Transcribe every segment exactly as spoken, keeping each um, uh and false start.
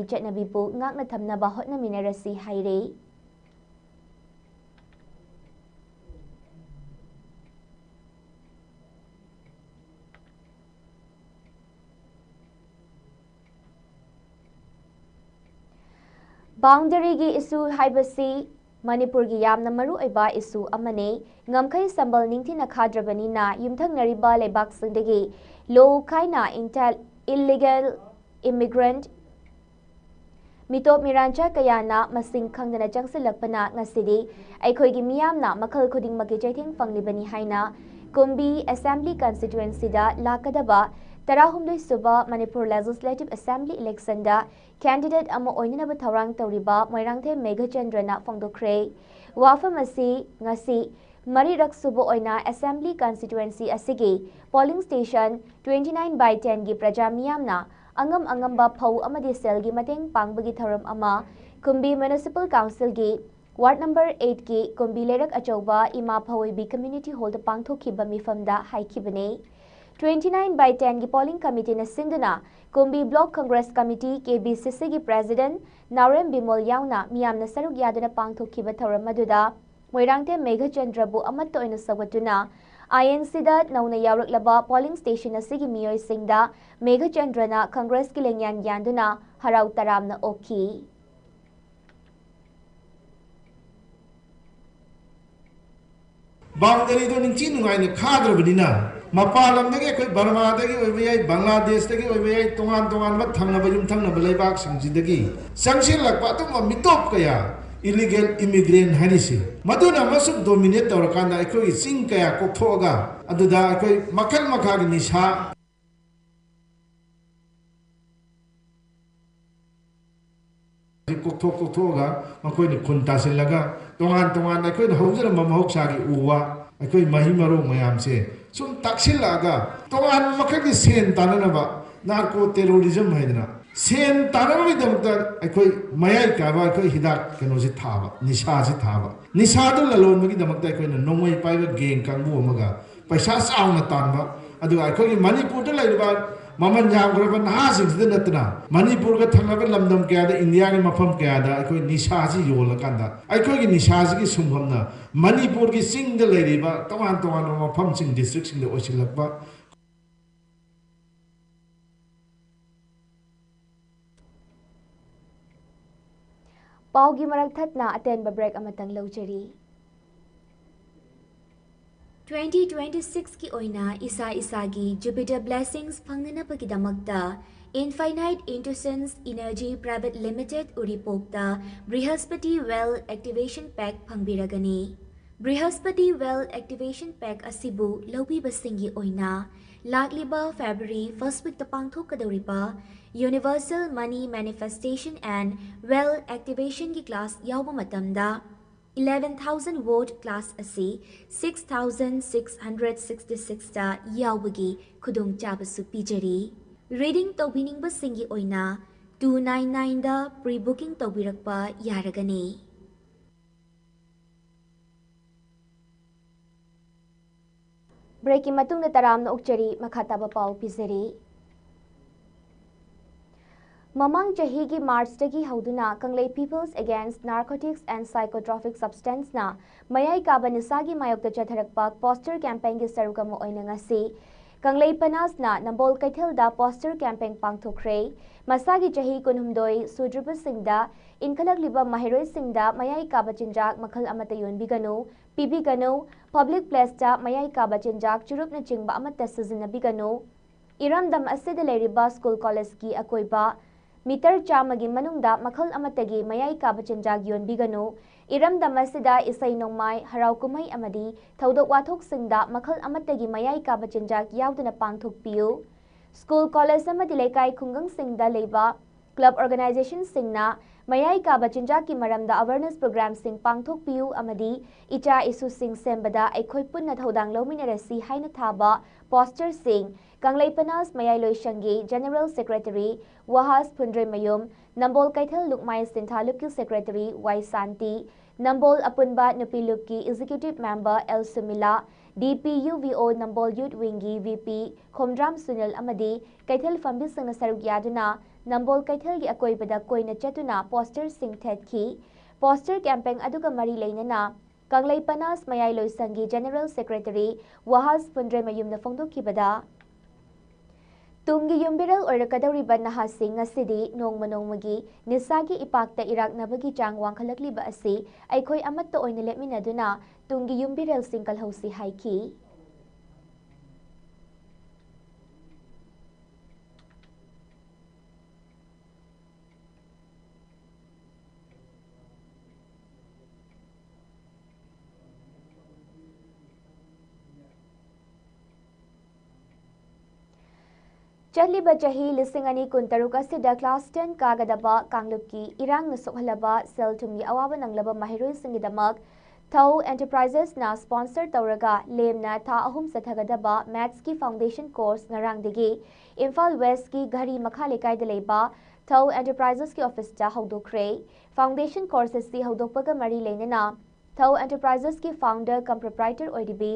ꯆꯠꯅꯕꯤꯕꯨ ꯉꯥꯛꯅ ꯊꯝꯅꯕ ꯍꯣꯠꯅꯃꯤꯟꯅꯔꯁꯤ ꯍꯥꯏꯔꯦ꯫ ꯕꯥꯎꯟꯗꯔꯤꯒꯤ ꯏꯁꯨ ꯍꯥꯏꯕꯁꯤ ꯃꯅꯤꯄꯨꯔꯒꯤ ꯌꯥꯝꯅ ꯃꯔꯨꯑꯣꯏꯕ ꯏꯁꯨ ꯑꯃꯅꯤ꯫ ꯉꯝꯈꯩ ꯁꯝꯕꯜ ꯅꯤꯡꯊꯤꯅ ꯈꯥꯗ꯭ꯔꯕꯅꯤꯅ ꯌꯨꯝꯊꯪꯅꯔꯤꯕ ꯂꯩꯕꯥꯛꯁꯤꯡꯗꯒꯤ ꯂꯣ ꯀꯥꯏꯅ ꯏꯟꯇꯦꯜ-, ꯏꯜꯂꯤꯒꯦꯜ ꯏꯃꯤꯒ꯭ꯔꯦꯟꯠ ꯃꯤꯇꯣꯞ ꯃꯤꯔꯥꯟꯆꯥ ꯀꯌꯥꯅ ꯃꯁꯤꯡ ꯈꯪꯗꯅ ꯆꯪꯁꯤꯜꯂꯛꯄꯅ ꯉꯁꯤꯗꯤ ꯑꯩꯈꯣꯏꯒꯤ ꯃꯤꯌꯥꯝꯅ ꯃꯈꯜ ꯈꯨꯗꯤꯡꯃꯛꯀꯤ ꯆꯩꯊꯦꯡ ꯐꯪꯂꯤꯕꯅꯤ ꯍꯥꯏꯅ ꯀꯨꯝꯕꯤ ꯑꯦꯁꯦꯝꯕ꯭ꯂꯤ ꯀꯟꯁꯇꯤꯇ꯭ꯋꯦꯟꯁꯤꯗ ꯂꯥꯛꯀꯗꯕ ꯇꯔꯥꯍꯨꯝꯗꯣꯏ ꯁꯨꯕ ꯃꯅꯤꯄꯨꯔ ꯂꯦꯖꯤꯁꯂꯦꯇꯤꯚ ꯑꯦꯁꯦꯝꯕ꯭ꯂꯤ ꯏꯂꯦꯛꯁꯟꯗ ꯀꯦꯟꯗꯤꯗꯦꯠ ꯑꯃ ꯑꯣꯏꯅꯅꯕ ꯊꯧꯔꯥꯡ ꯇꯧꯔꯤꯕ ꯃꯣꯏꯔꯥꯡꯊꯦꯝ ꯃꯦꯘꯆꯟꯗ꯭ꯔꯅ ꯐꯣꯡꯗꯣꯛꯈ꯭ꯔꯦ꯫ ꯋꯥꯐꯝ ꯑꯁꯤ ꯉꯁꯤ ꯃꯔꯤꯔꯛ ꯁꯨꯕ ꯑꯣꯏꯅ ꯑꯦꯁꯦꯝꯕ꯭ꯂꯤ ꯀꯟꯁꯇꯤꯇ꯭ꯋꯦꯟꯁꯤ ꯑꯁꯤꯒꯤ polling station twenty nine by ten ꯒꯤ ꯄ꯭ꯔꯖꯥ ꯃꯤꯌꯥꯝꯅ ꯑꯉꯝ ꯑꯉꯝꯕ ꯐꯧ ꯑꯃꯗꯤ ꯁꯦꯜꯒꯤ ꯃꯇꯦꯡ ꯄꯥꯡꯕꯒꯤ ꯊꯧꯔꯝ ꯑꯃ ꯀꯨꯝꯕꯤ ꯃ꯭ꯌꯨꯅꯤꯁꯤꯄꯥꯜ ꯀꯥꯎꯟꯁꯤꯜꯒꯤ ꯋꯥꯔꯗ ꯅꯝꯕꯔ eight ꯀꯤ ꯀꯨꯝꯕꯤ ꯂꯩꯔꯛ ꯑꯆꯧꯕ ꯏꯃꯥ ꯐꯋꯣꯏꯕꯤ ꯀꯝꯃ꯭ꯌꯨꯅꯤꯇꯤ ꯍꯣꯜꯗ ꯄꯥꯡꯊꯣꯛꯈꯤꯕ ꯃꯤꯐꯝꯗ ꯍꯥꯏꯈꯤꯕꯅꯤ꯫ Twenty nine by ten ꯒꯤ ꯄꯣꯂꯤꯡ ꯀꯃꯤꯇꯤꯅ ꯁꯤꯟꯗꯨꯅ Kumbi block Congress committee, K B C C ꯒꯤ ꯄ꯭ꯔꯦꯁꯤꯗꯦꯟꯠ ꯅꯥꯎꯔꯦꯝ ꯕꯤꯃꯣꯜ ꯌꯥꯎꯅ ꯃꯤꯌꯥꯝꯅ ꯁꯔꯨꯛ ꯌꯥꯗꯨꯅ ꯄꯥꯡꯊꯣꯛꯈꯤꯕ ꯊꯧꯔꯝ ꯑꯗꯨꯗ ꯃꯣꯏꯔꯥꯡꯊꯦꯝ ꯃꯦꯘꯆꯟꯗ꯭ꯔꯕꯨ ꯑꯃꯠꯇ ꯑꯣꯏꯅ ꯁꯧꯒꯠꯇꯨꯅ I N C ꯗ ꯅꯧꯅ ꯌꯥꯎꯔꯛꯂꯕ ꯄꯣꯂꯤꯡ ꯁ꯭ꯇꯦꯁꯟ ꯑꯁꯤꯒꯤ ꯃꯤꯑꯣꯏꯁꯤꯡꯗ ꯃꯦꯘꯆꯟꯗ꯭ꯔꯅ ꯀꯪꯒ꯭ꯔꯦꯁꯀꯤ ꯂꯦꯡꯌꯥꯟ ꯌꯥꯟꯗꯨꯅ ꯍꯔꯥꯎ ꯇꯔꯥꯝꯅ ꯑꯣꯛꯈꯤ꯫ ꯕꯥꯎꯟꯗꯔꯤꯗꯣ ꯅꯤꯡꯊꯤ ꯅꯨꯡꯉꯥꯏꯅ ꯈꯥꯗ꯭ꯔꯕꯅꯤꯅ, ꯃꯄꯥꯟ ꯂꯝꯗꯒꯤ, ꯑꯩꯈꯣꯏ ꯕꯔꯃꯥꯗꯒꯤ ꯑꯣꯏꯕ ꯌꯥꯏ, ꯕꯪꯒ꯭ꯂꯥꯗꯦꯁꯇꯒꯤ ꯑꯣꯏꯕ ꯌꯥꯏ, ꯇꯣꯉꯥꯟ ꯇꯣꯉꯥꯟꯕ ꯊꯪꯅꯕ ꯌꯨꯝꯊꯪꯅꯕ ꯂꯩꯕꯥꯛꯁꯤꯡꯁꯤꯗꯒꯤ ꯆꯪꯁꯤꯜꯂꯛꯄ ꯑꯗꯨꯒꯨꯝꯕ ꯃꯤꯇꯣꯞ ꯀꯌꯥ, ꯏꯂꯤꯒꯦꯜ ꯏꯃꯤꯒ꯭ꯔꯦꯟ ꯍꯥꯏꯔꯤꯁꯦ, ꯃꯗꯨꯅ ꯑꯃꯁꯨꯡ ꯗꯣꯃꯤꯅꯦꯠ ꯇꯧꯔꯀꯥꯟꯗ ꯑꯩꯈꯣꯏꯒꯤ ꯆꯤꯡ ꯀꯌꯥ ꯀꯣꯛꯊꯣꯛꯑꯒ, ꯑꯗꯨꯗ ꯑꯩꯈꯣꯏ ꯃꯈꯜ ꯃꯈꯥꯒꯤ ꯅꯤꯁꯥ ꯀꯣꯛꯊꯣꯛ ꯀꯣꯛꯊꯣꯛꯑꯒ ꯃꯈꯣꯏꯅ ꯈꯨꯟ ꯇꯥꯁꯤꯜꯂꯒ, ꯇꯣꯉꯥꯟ ꯇꯣꯉꯥꯟꯅ ꯑꯩꯈꯣꯏꯅ ꯍꯧꯖꯔꯝꯕ ꯃꯍꯧꯁꯥꯒꯤ ꯎ ꯋꯥ, ꯑꯩꯈꯣꯏ ꯃꯍꯩ ꯃꯔꯣꯡ ꯃꯌꯥꯝꯁꯦ ꯁꯨꯝ ꯇꯥꯛꯁꯤꯜꯂꯛꯑꯒ, ꯇꯣꯉꯥꯟꯕ ꯃꯈꯜꯒꯤ ꯁꯦꯟ ꯇꯥꯅꯅꯕ, ꯅꯥꯔꯀꯣ ꯇꯦꯔꯣꯔꯤꯖꯝ ꯍꯥꯏꯗꯅ, ꯁꯦꯟ ꯇꯥꯅꯕꯒꯤꯗꯃꯛꯇ ꯑꯩꯈꯣꯏ ꯃꯌꯥꯏ ꯀꯥꯏꯕ ꯑꯩꯈꯣꯏ ꯍꯤꯗꯥꯛ ꯀꯩꯅꯣꯁꯦ ꯊꯥꯕ, ꯅꯤꯁꯥꯁꯦ ꯊꯥꯕ, ꯅꯤꯁꯥꯗꯨ ꯂꯂꯣꯟꯕꯒꯤꯗꯃꯛꯇ ꯑꯩꯈꯣꯏꯅ ꯅꯣꯡꯃꯩ ꯄꯥꯏꯕ ꯒꯦꯡ ꯀꯥꯡꯕꯨ ꯑꯃꯒ ꯄꯩꯁꯥ ꯆꯥꯎꯅ ꯇꯥꯟꯕ, ꯑꯗꯨꯒ ꯑꯩꯈꯣꯏꯒꯤ ꯃꯅꯤꯄꯨꯔꯗ ꯂꯩꯔꯤꯕ ꯃꯃꯜ ꯌꯥꯝꯈ꯭ꯔꯕ ꯅꯍꯥꯁꯤꯡꯁꯤꯗ ꯅꯠꯇꯅ ꯃꯅꯤꯄꯨꯔꯒ ꯊꯪꯅꯕ ꯂꯝꯗꯝ ꯀꯌꯥꯗ, ꯏꯟꯗꯤꯌꯥꯒꯤ ꯃꯐꯝ ꯀꯌꯥꯗ ꯑꯩꯈꯣꯏ ꯅꯤꯁꯥꯁꯤ ꯌꯣꯜꯂꯀꯥꯟꯗ ꯑꯩꯈꯣꯏꯒꯤ ꯅꯤꯁꯥꯁꯤꯒꯤ ꯁꯨꯡꯐꯝꯅ ꯃꯅꯤꯄꯨꯔꯒꯤ ꯆꯤꯡꯗ ꯂꯩꯔꯤꯕ ꯇꯣꯉꯥꯟ ꯇꯣꯉꯥꯟꯕ ꯃꯐꯝꯁꯤꯡ, ꯗꯤꯁꯇ꯭ꯔꯤꯛꯁꯤꯡꯗ ꯑꯣꯏꯁꯤꯜꯂꯛꯄ꯫ ꯄꯥꯎꯒꯤ ꯃꯔꯛ ꯊꯠꯅ ꯑꯇꯦꯟꯕ ꯕ꯭ꯔꯦꯛ ꯑꯃꯇꯪ ꯂꯧꯖꯔꯤ꯫ ꯇ꯭ꯋꯦꯟꯇꯤ ꯇ꯭ꯋꯦꯟꯇꯤ ꯁꯤꯛꯁꯀꯤ ꯑꯣꯏꯅ ꯏꯁꯥ ꯏꯁꯥꯒꯤ Jupiter Blessings ꯐꯪꯅꯅꯕꯒꯤꯗꯃꯛꯇ Infinite Intuitions Energy Private Limited ꯎꯔꯤꯄꯣꯛꯇ ꯕ꯭ꯔꯤꯍꯁꯄꯇꯤ Wealth Activation Pack ꯐꯪꯕꯤꯔꯒꯅꯤ꯫ ꯕ꯭ꯔꯤꯍꯁꯄꯇꯤ Wealth Activation Pack ꯑꯁꯤꯕꯨ ꯂꯧꯕꯤꯕꯁꯤꯡꯒꯤ ꯑꯣꯏꯅ ꯂꯥꯛꯂꯤꯕ February first weekꯇ ꯄꯥꯡꯊꯣꯛꯀꯗꯧꯔꯤꯕ Universal Money Manifestation and Wealth Activationꯒꯤ class ꯌꯥꯎꯕ ꯃꯇꯝꯗ eleven thousand watt class ꯑꯁꯤ six thousand six hundred sixty sixꯇ ꯌꯥꯎꯕꯒꯤ ꯈꯨꯗꯣꯡꯆꯥꯕꯁꯨ ꯄꯤꯖꯔꯤ꯫ Reading ꯇꯧꯕꯤꯅꯤꯡꯕꯁꯤꯡꯒꯤ ꯑꯣꯏꯅ two nine nineꯗ pre booking ꯇꯧꯕꯤꯔꯛꯄ ꯌꯥꯔꯒꯅꯤ꯫ ꯕ꯭ꯔꯦꯛꯀꯤ ꯃꯇꯨꯡꯗ ꯇꯔꯥꯝꯅ ꯑꯣꯛꯆꯔꯤ, ꯃꯈꯥ ꯇꯥꯕ ꯄꯥꯎ ꯄꯤꯖꯔꯤ꯫ ꯃꯃꯥꯡ ꯆꯍꯤꯒꯤ ꯃꯥꯔꯆꯇꯒꯤ ꯍꯧꯗꯨꯅ ꯀꯪꯂꯩ People's Against Narcotics and Psychotropic Substanceꯅ ꯃꯌꯥꯏ ꯀꯥꯕ ꯅꯤꯁꯥꯒꯤ ꯃꯥꯌꯣꯛꯇ ꯆꯠꯊꯔꯛꯄ poster campaignꯒꯤ ꯁꯔꯨꯛ ꯑꯃ ꯑꯣꯏꯅ ꯉꯁꯤ ꯀꯪꯂꯩ ꯄꯅꯥꯁꯅ ꯅꯝꯕꯣꯜ ꯀꯩꯊꯦꯜꯗ poster campaign ꯄꯥꯡꯊꯣꯛꯈ꯭ꯔꯦ꯫ ꯃꯁꯥꯒꯤ ꯆꯍꯤ ꯀꯨꯟꯍꯨꯝꯗꯣꯏ ꯁꯨꯗ꯭ꯔꯤꯕꯁꯤꯡꯗ ꯏꯟꯈꯠꯂꯛꯂꯤꯕ ꯃꯍꯩꯔꯣꯏꯁꯤꯡꯗ ꯃꯌꯥꯏ ꯀꯥꯕ ꯆꯤꯟꯖꯥꯛ ꯃꯈꯜ ꯑꯃꯠꯇ ꯌꯣꯟꯕꯤꯒꯅꯨ, ꯄꯤꯕꯤꯒꯅꯨ, public placeꯇ ꯃꯌꯥꯏ ꯀꯥꯕ ꯆꯤꯟꯖꯥꯛ, ꯆꯨꯔꯨꯞꯅꯆꯤꯡꯕ ꯑꯃꯠꯇ ꯁꯤꯖꯤꯟꯅꯕꯤꯒꯅꯨ, ꯏꯔꯝꯗꯝ ꯑꯁꯤꯗ ꯂꯩꯔꯤꯕ school collegeꯀꯤ ꯑꯀꯣꯏꯕ meter ꯆꯥꯝꯃꯒꯤ ꯃꯅꯨꯡꯗ ꯃꯈꯜ ꯑꯃꯠꯇꯒꯤ ꯃꯌꯥꯏ ꯀꯥꯕ ꯆꯤꯟꯖꯥꯛ ꯌꯣꯟꯕꯤꯒꯅꯨ, ꯏꯔꯝꯗꯝ ꯑꯁꯤꯗ ꯏꯁꯩ ꯅꯣꯡꯃꯥꯏ, ꯍꯔꯥꯎ ꯀꯨꯝꯍꯩ ꯑꯃꯗꯤ ꯊꯧꯗꯣꯛ ꯋꯥꯊꯣꯛꯁꯤꯡꯗ ꯃꯈꯜ ꯑꯃꯠꯇꯒꯤ ꯃꯌꯥꯏ ꯀꯥꯕ ꯆꯤꯟꯖꯥꯛ ꯌꯥꯎꯗꯅ ꯄꯥꯡꯊꯣꯛꯄꯤꯌꯨ꯫ School, college ꯑꯃꯗꯤ ꯂꯩꯀꯥꯏ ꯈꯨꯡꯒꯪꯁꯤꯡꯗ ꯂꯩꯕ club organizationꯁꯤꯡꯅ ꯃꯌꯥꯏ ꯀꯥꯕ ꯆꯤꯟꯖꯥꯛꯀꯤ ꯃꯔꯝꯗ awareness programꯁꯤꯡ ꯄꯥꯡꯊꯣꯛꯄꯤꯌꯨ ꯑꯃꯗꯤ ꯏꯆꯥ ꯏꯁꯨꯁꯤꯡ ꯁꯦꯝꯕꯗ ꯑꯩꯈꯣꯏ ꯄꯨꯟꯅ ꯊꯧꯗꯥꯡ ꯂꯧꯃꯤꯟꯅꯔꯁꯤ ꯍꯥꯏꯅ ꯊꯥꯕ posterꯁꯤꯡ ꯀꯪꯂꯩ ꯄꯅꯥꯁ ꯃꯌꯥꯏ ꯂꯣꯏꯁꯪꯒꯤ General Secretary ꯋꯥꯍꯥꯁ ꯐꯨꯟꯗ꯭ꯔꯩꯃꯌꯨꯝ, ꯅꯝꯕꯣꯜ ꯀꯩꯊꯦꯜ ꯂꯨꯛꯃꯥꯏ ꯁꯤꯟꯊꯥ ꯂꯨꯞꯀꯤ Secretary ꯋꯥꯏ ꯁꯥꯟꯇꯤ, ꯅꯝꯕꯣꯜ ꯑꯄꯨꯟꯕ ꯅꯨꯄꯤ ꯂꯨꯞꯀꯤ Executive Member L Sumila, D P U V O Nambol Youth Wingꯒꯤ V P ꯈꯣꯝꯗ꯭ꯔꯥꯝ ꯁꯨꯅꯤꯜ ꯑꯃꯗꯤ ꯀꯩꯊꯦꯜ ꯐꯝꯕꯤꯁꯤꯡꯅ ꯁꯔꯨꯛ ꯌꯥꯗꯨꯅ ꯅꯝꯕꯣꯜ ꯀꯩꯊꯦꯜꯒꯤ ꯑꯀꯣꯏꯕꯗ ꯀꯣꯏꯅ ꯆꯠꯇꯨꯅ posterꯁꯤꯡ ꯊꯦꯠꯈꯤ꯫ Poster campaign ꯑꯗꯨꯒ ꯃꯔꯤ ꯂꯩꯅꯅ ꯀꯪꯂꯩ ꯄꯅꯥꯁ ꯃꯌꯥꯏ ꯂꯣꯏꯁꯪꯒꯤ General Secretary ꯋꯥꯍꯥꯁ ꯐꯨꯟꯗ꯭ꯔꯩꯃꯌꯨꯝꯅ ꯐꯣꯡꯗꯣꯛꯈꯤꯕꯗ, ꯇꯨꯡꯒꯤ ꯌꯨꯝꯕꯤꯔꯦꯜ ꯑꯣꯏꯔꯛꯀꯗꯧꯔꯤꯕ ꯅꯍꯥꯁꯤꯡ ꯉꯁꯤꯗꯤ ꯅꯣꯡꯃ ꯅꯣꯡꯃꯒꯤ ꯅꯤꯁꯥꯒꯤ ꯏꯄꯥꯛꯇ ꯏꯔꯥꯛꯅꯕꯒꯤ ꯆꯥꯡ ꯋꯥꯡꯈꯠꯂꯛꯂꯤꯕ ꯑꯁꯤ ꯑꯩꯈꯣꯏ ꯑꯃꯠꯇ ꯑꯣꯏꯅ ꯂꯦꯞꯃꯤꯟꯅꯗꯨꯅ ꯇꯨꯡꯒꯤ ꯌꯨꯝꯕꯤꯔꯦꯜꯁꯤꯡ ꯀꯜꯍꯧꯁꯤ ꯍꯥꯏꯈꯤ꯫ ꯆꯠꯂꯤꯕ ꯆꯍꯤ ꯂꯤꯁꯤꯡ ꯑꯅꯤ ꯀꯨꯟꯇꯔꯨꯛ ꯑꯁꯤꯗ class ten ꯀꯥꯒꯗꯕ ꯀꯥꯡꯂꯨꯞꯀꯤ ꯏꯔꯥꯡꯅ ꯁꯣꯛꯍꯜꯂꯕ ꯁꯦꯜ ꯊꯨꯝꯒꯤ ꯑꯋꯥꯕ ꯅꯪꯂꯕ ꯃꯍꯩꯔꯣꯏꯁꯤꯡꯒꯤꯗꯃꯛ ꯊꯧ Enterprisesꯅ sponsor ꯇꯧꯔꯒ ꯂꯦꯝꯅ ꯊꯥ ꯑꯍꯨꯝ ꯆꯠꯊꯒꯗꯕ Mathsꯀꯤ foundation course ꯉꯔꯥꯡꯗꯒꯤ ꯏꯝꯐꯥꯜ Westꯀꯤ ꯘꯔꯤ ꯃꯈꯥ ꯂꯩꯀꯥꯏꯗ ꯂꯩꯕ ꯊꯧ Enterprisesꯀꯤ officeꯇ ꯍꯧꯗꯣꯛꯈ꯭ꯔꯦ꯫ Foundation course ꯑꯁꯤ ꯍꯧꯗꯣꯛꯄꯒ ꯃꯔꯤ ꯂꯩꯅꯅ ꯊꯧ Enterprisesꯀꯤ founder cum proprietor ꯑꯣꯏꯔꯤꯕꯤ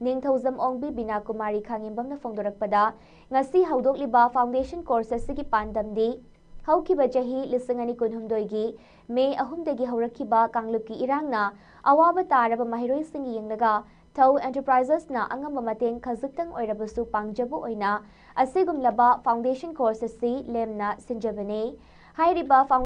ꯅꯤꯡꯊꯧꯖꯝ ꯑꯣꯡꯕꯤ ꯕꯤꯅꯥ ꯀꯨꯃꯥꯔꯤ ꯈꯥꯉꯦꯝꯕꯝꯅ ꯐꯣꯡꯗꯣꯔꯛꯄꯗ, ꯉꯁꯤ ꯍꯧꯗꯣꯛꯂꯤꯕ foundation course ꯑꯁꯤꯒꯤ ꯄꯥꯟꯗꯝꯗꯤ ꯍꯧꯈꯤꯕ ꯆꯍꯤ ꯂꯤꯁꯤꯡ ꯑꯅꯤ ꯀꯨꯟꯍꯨꯝꯗꯣꯏꯒꯤ ꯃꯦ ꯑꯍꯨꯝꯗꯒꯤ ꯍꯧꯔꯛꯈꯤꯕ ꯀꯥꯡꯂꯨꯞꯀꯤ ꯏꯔꯥꯡꯅ ꯑꯋꯥꯕ ꯇꯥꯔꯕ ꯃꯍꯩꯔꯣꯏꯁꯤꯡ ꯌꯦꯡꯂꯒ ꯊꯧ Enterprisesꯅ ꯑꯉꯝꯕ ꯃꯇꯦꯡ ꯈꯖꯤꯛꯇꯪ ꯑꯣꯏꯔꯕꯁꯨ ꯄꯥꯡꯖꯕ ꯑꯣꯏꯅ ꯑꯁꯤꯒꯨꯝꯂꯕ foundation course ꯑꯁꯤ ꯂꯦꯝꯅ ꯁꯤꯟꯖꯕꯅꯤ꯫ ꯍꯥꯏꯔꯤꯕ